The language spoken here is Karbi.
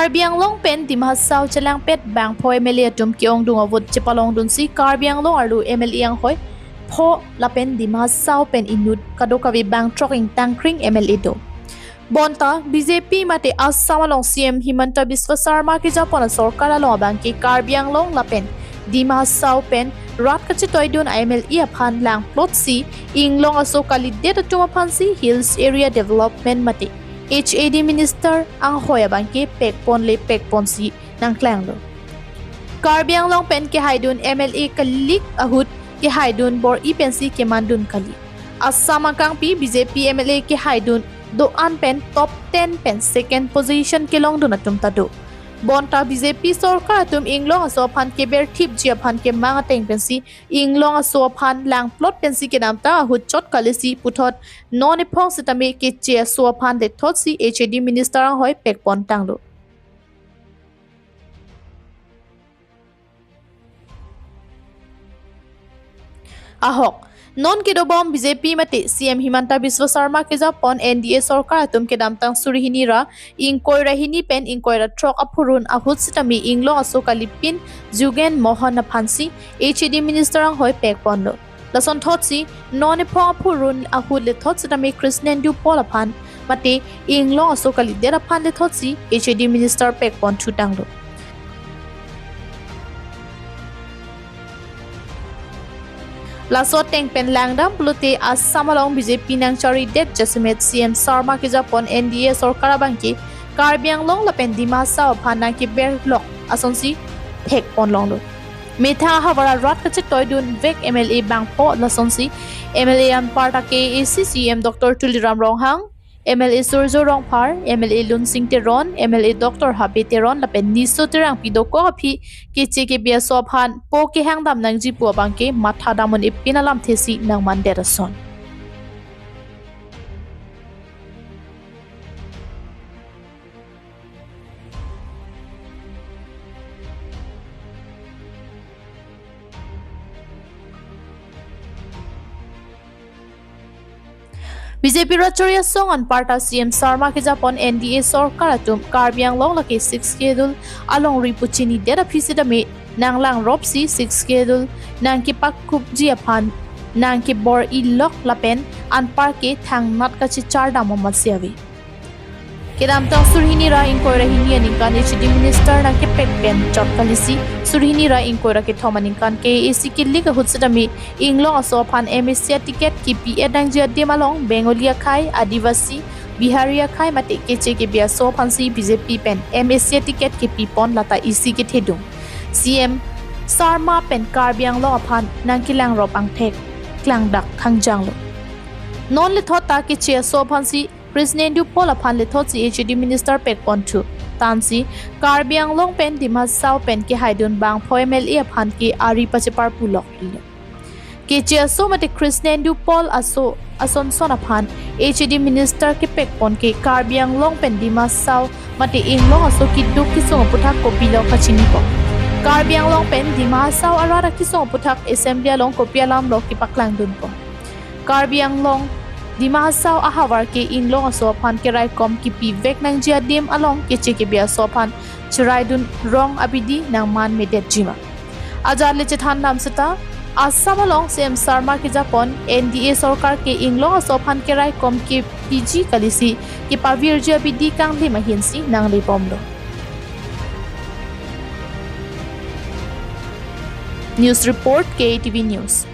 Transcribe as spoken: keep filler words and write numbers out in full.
Karbi Anglong pen Dima Hasao chelangpet bangpho M L A atum ke-ongdung avote chepalongdunsi Karbi Anglong arlo M L A anghoi pho lapen Dima Hasao pen inut kadokave bangthrok ingtangkring M L A do. Bonta B J P mate Assam along C M Himanta Biswa Sarma kejapon asorkar along abangke Karbi Anglong lapen Dima Hasao pen rat kachetoidun a M L A aphan langplotsi inglong aso kalidet atum aphansi Hills Area Development mate H A D Minister anghoi abangke pekponle pekponsi nangklanglo. Karbi Anglong pen kehaidun M L A kalik ahut kehaidun bor-i pensi kemandun kali. Assam akangpi B J P M L A kehaidun do-an pen top ten pen second position kelongdun atum ta do. Bonta B J P sorkar atum inglong aso aphan keberthipji aphan kemang ateng pensi inglong aso aphan langplot pensi kedamtang ahut chot kalisi puthot non ephong sitame keche aso aphan lethotsi H A D Minister anghoi pekpon tanglo. Ahok, non kedobom B J P mate C M Himanta Biswa Sarma kejapon N D A sorkar atum kedamtang suri hini ra ingkoi ra hini pen ingkoi ra throk aphurun ahut sitame inglong aso kalipin Jugen Mohan aphansi H A D Minister anghoi pekponlo. Lasonthotsi non ephong aphurun ahut lethot sitame Krishnendu Paul aphan mate inglong aso kalidet aphan lethotsi H A D Minister pekpon thutanglo. Laso ateng pen langdam pulote Assam along B J P nangcharidet jasemet C M Sarma kejapon N D A sorkar abangke Karbi Anglong lapen Dima Hasao aphan nangkeberlok asonsi thekponlonglo. Methang ahavar arat kachetoidunvek M L A bangpho lasonsi M L A anparta K A A C C E M Doctor Tuliram Ronghang, M L A Surjya Rongphar, M L A Lunsing Teron, M L A Doctor Habe Teron lapen Niso Terangpi dokok aphi keche kebi aso aphan po kehangdam nangji pu abangke matha dam un-e pin alamthesi nangmandet ason. B J P rat chori asong anparta C M Sarma kejapon N D A sorkar atum Karbi Anglong lake Sixth Schedule alongri pu chinidet aphi sitame nanglang ropsi Sixth Schedule nangkepakhupji aphan nangkebor-ilok lapen anpar ke thangnat kachechar dam amatsi ave. Kedamtang suri hini ra ingkoi ra hini aningkan H A D Minister nangkepek pen chot kalisi, suri hini ra ingkoi ra kethom aningkan K A A C kilik ahut sitame inglong aso aphan M A C a ticket kipi-et nangji adim along Bengali akhei, Adivasi, Bihari akhei mate keche kebi aso aphansi B J P pen M A C a ticket kipipon lata isi kethedung. C M Sarma pen Karbi Anglong aphan nangkelang rop angthek klangdak khangjanglo. Non lethot ta keche aso aphansi Krishnendu Paul aphan lethotsi H A D Minister pekpon thu. Tansi Karbi Anglong pen Dima Hasao pen kehaidun bangpho M L A aphan ke ari pachepar puloklo. Keche aso mate Krishnendu Paul aso asonson aphan H A D Minister kepekpon ke Karbi Anglong pen Dima Hasao mate inglong aso keduk kesung aputhak kopilo kachinipo. Karbi Anglong pen Dima Hasao arat akesung aputhak Assembly along kopi alamlo kepaklangdunpo. Karbi Anglong, Dima Hasao ahavar ke inglong aso aphan keraikom kipivek nangji adim along keche kebi aso aphan cheraidun rong abidi nangmanmedetjima. Ajat le chethan dam seta, Assam along C M Sarma kejapon N D A sorkar ke inglong aso aphan keraikom kipiji kalisi kepavirji abidi kanglim ahinsi nanglebomlo. News report, K A T V News.